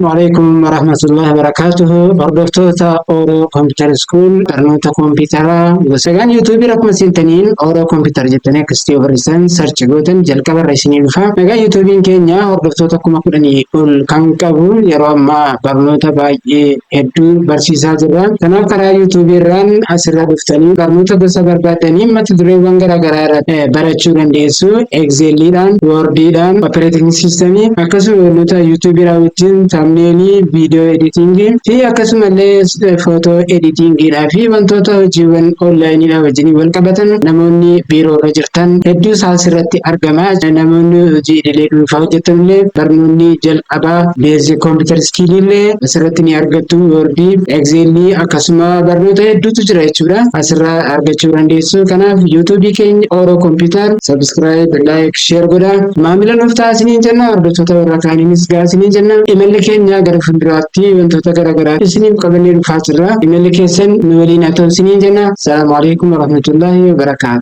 Waalaikum warahmatullahi wabarakatuhu. Hordoftoota Oro Computer School, barnoota kompiitaraa gosa gaan YouTubeii akkuma seentaniin Oro Computer jettanii akkasitti yoo barreessan, search gootan, jalqaba irra isinii dhufa. Egaa YouTubeiin keenya hordoftoota 10,000 ol kan qabu, yeroo ammaa barnoota baay'ee hedduu barsiisaa jirra. Kanaaf karaa YouTubeii irraan asirra dhuftanii barnoota gosa barbaadanii mata dureewwan garaagaraa irra barachuu dandeessu. Exceliidhaan, Wordiidhaan, operating systemii, akkasuma barnoota YouTubeii wajjin thumbnailii, video editingii fi akkasumallee photo editingiidhaa fi wantoota hojiiwwan onlineiidhaa wajjin wal qabatan, namoonni biiroo irra jirtan hedduu isaa asirratti argama. Namoonni hojii idilee dhuunfaa hojjetan illee barnoonni jalqabaa basic computer skillii illee asirratti ni argattu. Wordii, Excelii, akkasuma barnoota hedduutu jira jechuudha. Asirraa argachuu dandeessu. Kanaaf YouTubeii keenya Oro Computer subscribe, like, share godha. Maamila nuuf ta'a isiniin jenna. Hordoftoota warra kaaniinis gahaa isiniin jenna. Imalli keenya gara fuulduraatti wantoota garaagaraa isiniif qabannee dhufaa jirra. Imalli keessan nu waliin haa ta'u isiniin jenna. Salaamu alaikum warahmatullahi wabarakaatu.